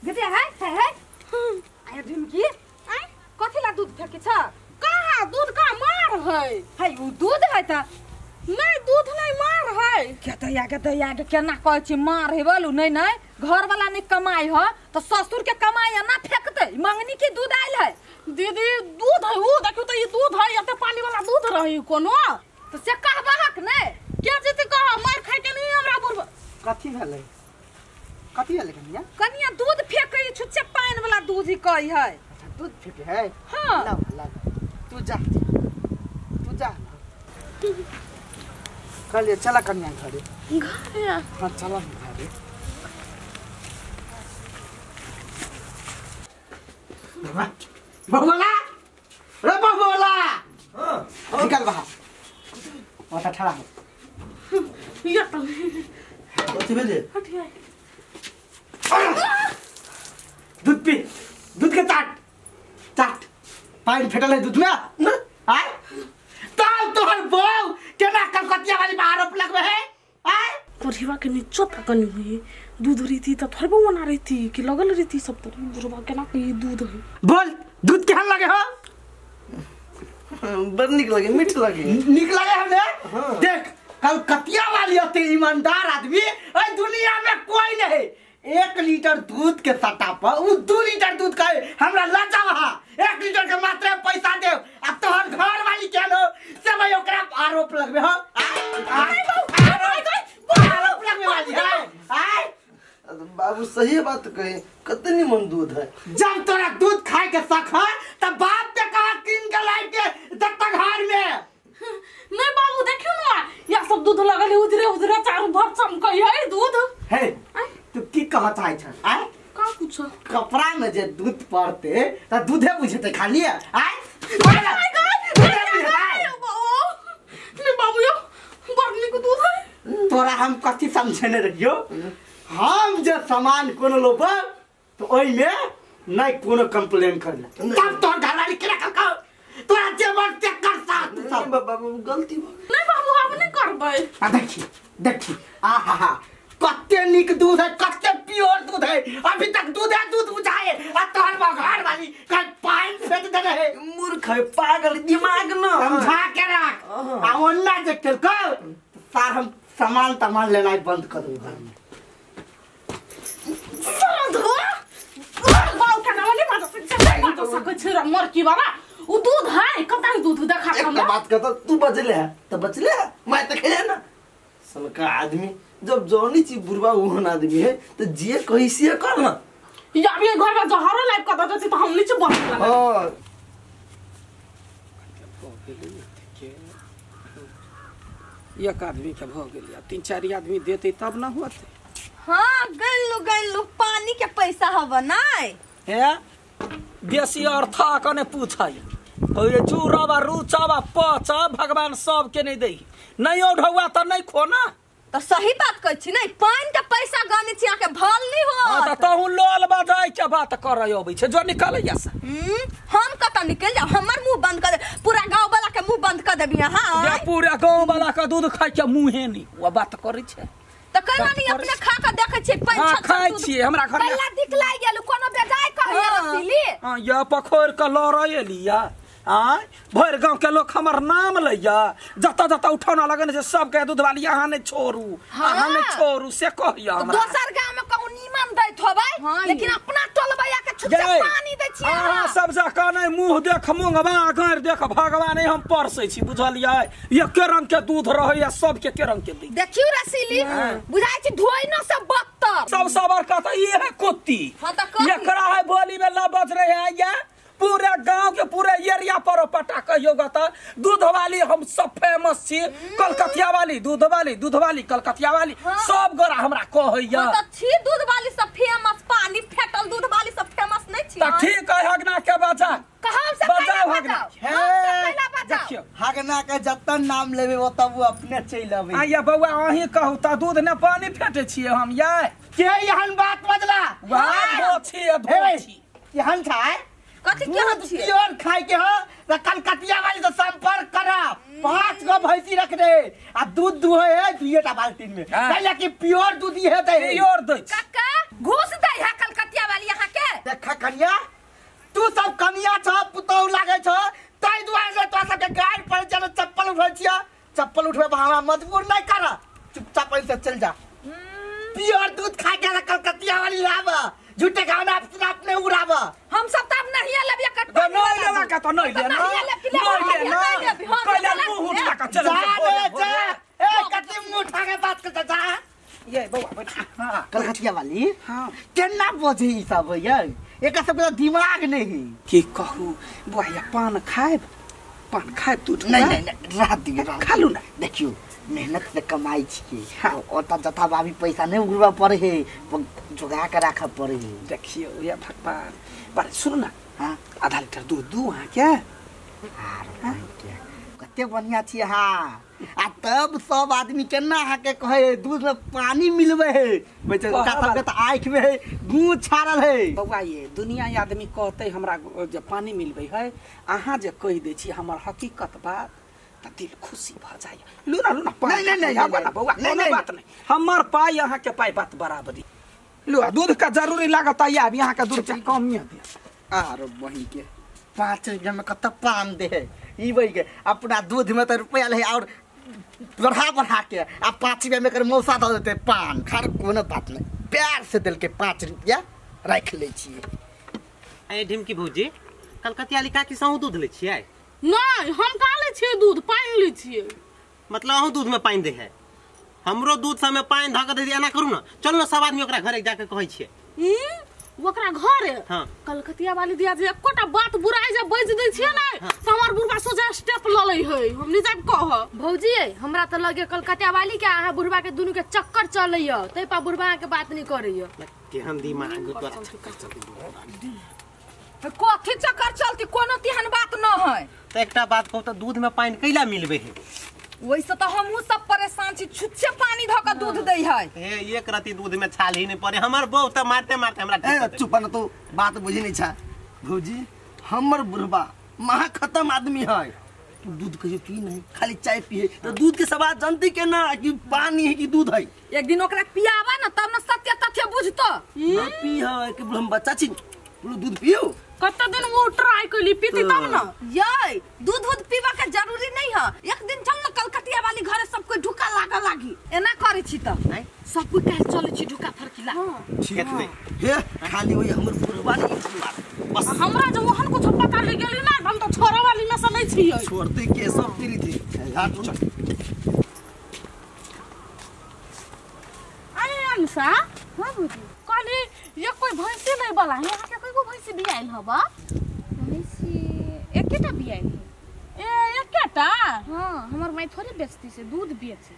गदे है है है आय ढिमकी आय कथि ला दूध फेके छ कहाँ दूध का मार है है उ दूध है त नहीं दूध नहीं मार है के दया के दया के केना कहै छी मार है बोलू नहीं नहीं घर वाला नहीं कमाई ह त ससुर के कमाई ना फेकते मंगनी के दूध आयल है दीदी दूध है उ देखियो त ई दूध है एते पानी वाला दूध रही कोनो त से कहबहक नहीं के जेते कह मार खाइ के नहीं हमरा बुढ़ कथी भेलै कथी भेलै कनिया कनिया दूध फेकै छुच्चे पानी वाला दूध ही कहै है अच्छा दूध फेके है हां ला ला तू जा तू जा कल चला कनिया घरे घरे हां चला घरे बबोला रे बबोला हां निकल बाहर ओता ठड़ा हो ये तो कथी भेलै हटिया दूध पी दूध के चाट चाट पानी फेटल है दूध में आय तब तोहर बहू केना कलकतिया वाली पर आरोप लगबे है आय कोरिवा के नीचो तकनी हुई दूध रही थी त थोड़बो बना रही थी कि लगल रही थी सब तो बुढ़वा केना के ई दूध है बोल दूध केहन लगे हो बड़ निक लगे मीठ लगे निक लगे हमने हाँ। देख कलकतिया वाली होते ईमानदार आदमी अरे दुनिया में कोई नहीं 1 लीटर दूध के सटा पर उ 2 लीटर दूध का हमरा लजा वहां 1 लीटर के मात्र पैसा दे अब तोहर घर वाली केन हो से भाई ओकरा आरोप लगबे हो आरोप लगबे वाली है आय बाबू सही बात कहे कते निमन दूध है जब तोरा दूध खाए के शक है तब बाप के कहा किन के लाइफ के दत्ता घर में नहीं बाबू देखियो ना या सब दूध लगल उजरे उजरे चारू भर चमकै है दूध हे तू की कह चाहे छ आय का कुछ कपड़ा में जे दूध पड़ते त दूधे बुझते खाली आय नहीं बाबू यो बड़ निक दूध है तोरा हम कथी समझने रहियो हम जे सामान कोनो लोब तो ओइ में नहीं कोनो कंप्लेन करला तब तोर घरवाली केना कह तोरा जे मन ते कर साथ सब बाबू गलती नहीं बाबू हम नहीं करबै आ देखी देखी आहा हा कते निक दूध है कते प्योर दूध है अभी तक दूध है दूध बुझाए आ तोहर घर वाली कल पानी फेंक देने है मूर्ख है पागल दिमाग न समझा के रख आ ओन्ना जे केलको सार हम सामान तमान लेनाइ बंद कर दू घर में समझो बाबू के नाम नहीं बात सकै सकै छै रे मरकी वाला उ दूध है कता दूध देखा हमरा बात करता तू बचले है त बचले है मैं त खेले ना सनका आदमी जब जौनी चीज बुढ़वा ओहन आदमी है तो जे कही से कर ना या अभी घर में जहरो लाइफ का दते तो हम नीचे बस हां एक आदमी के भ गेल 3-4 आदमी देते तब ना होते हां गइलु गइलु पानी के पैसा हव नै हे बेसी अर्थ कने पूछै हो चूरबा रुचबा पचा भगवान सब के नहीं दे नहीं ओढ़ौआ त नहीं खोना त सही बात कहै छी नै पानी के पैसा गने छी आके भल नहीं हो हां त तहु लोल बजाय के बात करय अबै छै जो निकलैया से हम कत निकल जाओ हमर मुंह बंद कर दे पूरा गांव वाला के मुंह बंद कर देबी हां जे पूरा गांव वाला के दूध खाय के मुंहे नहीं ओ बात करै छै त केना नहीं अपने खा के देखै छी हां खाय छी हमरा घर में पहला दिखलाय गेल कोनो बेजाय कहै रसीली हां या पखोर के लड़ै लिया आय भरि गांव के लोग हमर नाम लैया जता जता उठौना लगन छै सब के दूध वाली अहाँ नहीं छोड़ू अहाँ नहीं छोड़ू से कहिया हमरा दोसर गांव में कहू नीमन दैत होबै लेकिन अपना टोलबैया के छुच्चा पानी दै छी अहाँ सब जका नहीं मुंह देख मुंगवा गैर देख भगवान हम परसै छी बुझलियै एके रंग के दूध रहैया सब के रंग के दै देखियो रसीली बुझाय छी धोइनो सब बत्तर सब सबर कहता ई है कुत्ती एकरा है बोली में लबज रहे है या पूरे गांव के पूरे एरिया पर पटा कहियो त दूध वाली हम सब फेमस छी कलकतिया वाली दूध वाली दूध वाली कलकतिया वाली सब गोरा हमरा कहैया त छी दूध वाली सब फेमस पानी फेटल दूध वाली सब फेमस नहीं छी त ठीक है हगना के बचा कहम से बचाओ हगना हे देखियो हगना के जतन नाम लेबे ओ तब वो अपने चलि अबै आया बौआ अहीं कहू त दूध ने पानी फेटे छियै हम यै के एहन बात बजला वाह धो छी धो छी एहन छै कथी केहन छी प्योर खाय के हो त कलकतिया वाली से संपर्क करा 5 गो भैंसी रख दे आ दूध दुहे है दुईटा बाल्टीन में हाँ। काहे कि प्योर दूध ही है दे प्योर दै काका घूस दे है कलकतिया वाली कनिया तू सब कनिया छ पुतौ लागे छ ताई दुआरे से तोरा सबके गाड़ पड़े छ चप्पल उठबै छियै चप्पल उठबै पर हमरा मजबूर नहीं कर चुपचाप ऐसे चल जा प्योर दूध खा के कलकतिया वाली लाब झूठे गाना अपना अपने उड़ाब हम सब तब नहीं लेब कट नहीं लेवा का तो नहीं ले ना नहीं ले ना पहले मुंह उठा के चल जा जा ए कति मुंह उठा के बात करता जा ये बउआ बैठ हां कलकतिया वाली हां केना बजे ई सब यार एका सब के दिमाग नहीं की कहू बुआ या पान खाएब दूध नहीं नहीं नहीं रात दिए खा लू ना देखियो मेहनत से कमाई छियै हाँ। ओता जथा बाबी पैसा नहीं उड़बा पड़े है जोगा के राखऽ पड़े है देखियो या भगवान पर सुन ना हां आधा लीटर दूध दू हां क्या कते बढ़िया छी हां आ तब सब आदमी केना अहाँ के कहे दूध में पानी मिलबे है बेचारा सबके त आँख में है गुँ छाड़ल है बउआ ये दुनिया आदमी कहते हमरा जे पानी मिलबे है अहाँ जे कहि दै छी हमर हकीकत बात त दिल खुशी भ जाय लू ना पानी नहीं नहीं नहीं नहीं बउआ कोनो बात नहीं हमर पाई अहाँ के पाई बात बराबरी लू दूध का जरूरी लागत है अब यहाँ का दूध के कम नहीं दे आरो बहिन के 5 रुपया में कत पान दे है ई बही के अपना दूध में त रुपया ले और बढ़ा बढ़ा के आ 5 रुपया में कर मौसा दऽ देते पान खर कोनो बात नहीं प्यार से दिल के 5 रुपया राख ले छियै। ए ढिमकी भौजी कलकतिया लिखा कि सहु दूध ले छियै? नहीं हम का ले छियै दूध पानी ले छियै। मतलब अहूँ दूध में पानी दे है? हमरो दूध सब में पानी धऽ के दे एना करू ना चलू ना सब आदमी ओकरा घरे जाके कहै छियै। ओकरा घरे? हाँ। कलकतिया वाली दिया जे एकोटा बात बुराई जे बज दै छियै ने त हमर बुढ़बा सोझा स्टेप ल लै है हम नहीं जाब कह। भौजी हमरा त लगे कलकतिया वाली के अहाँ बुढ़बा के दुनू के चक्कर चलैय तै पा बुढ़बा अहाँ के बात नहीं करैय। केहन दिमाग तोरा चक्कर कथी चक्कर चलती कोनो तेहन बात न है। त एकटा बात कहू त दूध में पानी कैला मिलबे है? वैसे तो हमहू सब परेशान छी छुच्छे पानी धऽ के दूध दै है। ए एक रति दूध में छाल ही नहीं पड़े हमर बहू त मारते मारते हमरा। ए चुप न तू बात बुझी नहीं छा भौजी हमर बुढ़बा महा खत्म आदमी है तू दूध कहियो पी नहीं खाली चाय पिए तो दूध के सवाद जानती के ना कि पानी है कि दूध है। एक दिन ओकरा पियाबा ना तब ना सत्य तथ्य बुझतो। ना पी है कि हम बच्चा छी दूध पियो कत दिन वो ट्राई कइली पीती तब ना। ये दूध दूध पीवा के जरूरी नहीं है एक दिन चल ना कलकतिया वाली घरे सब कोई ढुका लागा लागी एना करे छी त सब कोई कह चले छी ढुका फरकिला। ठीक है हे खाली ओई हमर बुढ़बा नहीं बस हमरा जो ओहन कुछ पता लग गेली ना हम तो छोरा वाली में से नहीं छियै छोड़ते के सब तिरी थी हाथ चल। अरे अनुषा हां भौजी कहली ये कोई भैंसी नहीं वाला है यहाँ के कोई को भैंसी बियाइल हबा? भैंसी एकेटा बियाइल है। ए एकेटा? हां हमर माई थोड़े बेचती से दूध बेचे।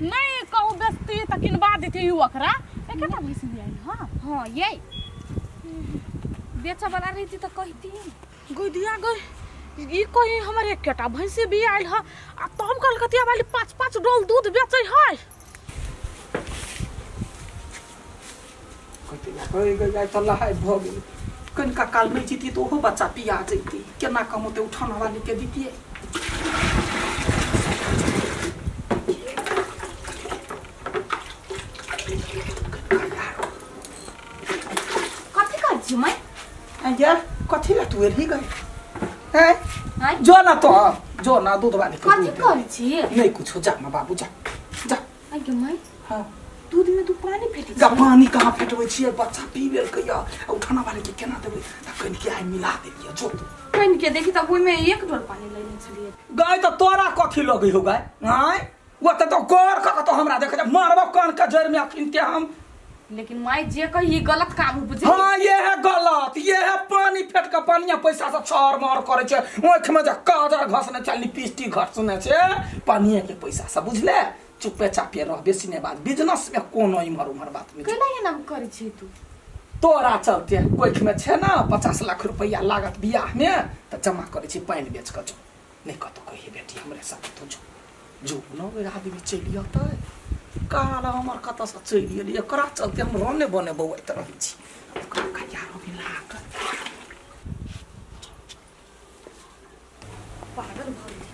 नहीं कहू बेचती त किनबा देती ओकरा एकेटा भैंसी बियाइल। हां हां ये बेचे वाला रहती त कहती गोदिया गई ई कही हमर एकेटा भैंसी बियाइल ह आ त हम कलकतिया वाली 5-5 डोल दूध बेचै है। कनिका काल नहीं जीती तो ओहो बच्चा पिया जैती केना कमोते उठान वाली के दितिए। कथी कर छी मैं यार कथी ला तू एरही गए हैं जो ना तो जो ना दूध वाली कथी कर छी? नहीं कुछ जा ना बाबू जा जा। आगे मैं हां दूध में तू पानी फेटी गा पानी कहाँ फेटबै छियै बच्चा पी गेल कहिया उठाना वाले के केना देबै त कनि के आइ मिला देलियै जो कनि के देखी त ओइ में एक डोल पानी लेने छलियै। गाय त तोरा कथी लगै हो गाय आय ओ त तो गोर क त हमरा देख मारबो कान के जड़ में अखिन ते हम। लेकिन माई जे कही गलत काम बुझे। हां ये है गलत ये है पानी फेट के पानिया पैसा से छर मार करे छै ओख में जे काजर घसने छै लिपस्टिक घसने छै पानिया के पैसा से बुझले चुपे चापे रह बेसी नहीं बात बिजनेस में कोनो इमहर उमहर बात नहीं। केना एना करै छी तू? तोरा चलते कोख में छे ना 50 लाख रुपया लागत बियाह में त जमा करै छी पानि बेच के जो नहीं कतो कही बेटी हमरे साथ तो जो जो न ओइ आदमी चलि अतै काला हमर कत से चलि गेली एकरा चलते हम रने बने बौआइत रहै छी ओकरा यार मिला के पागल भऽ गेल।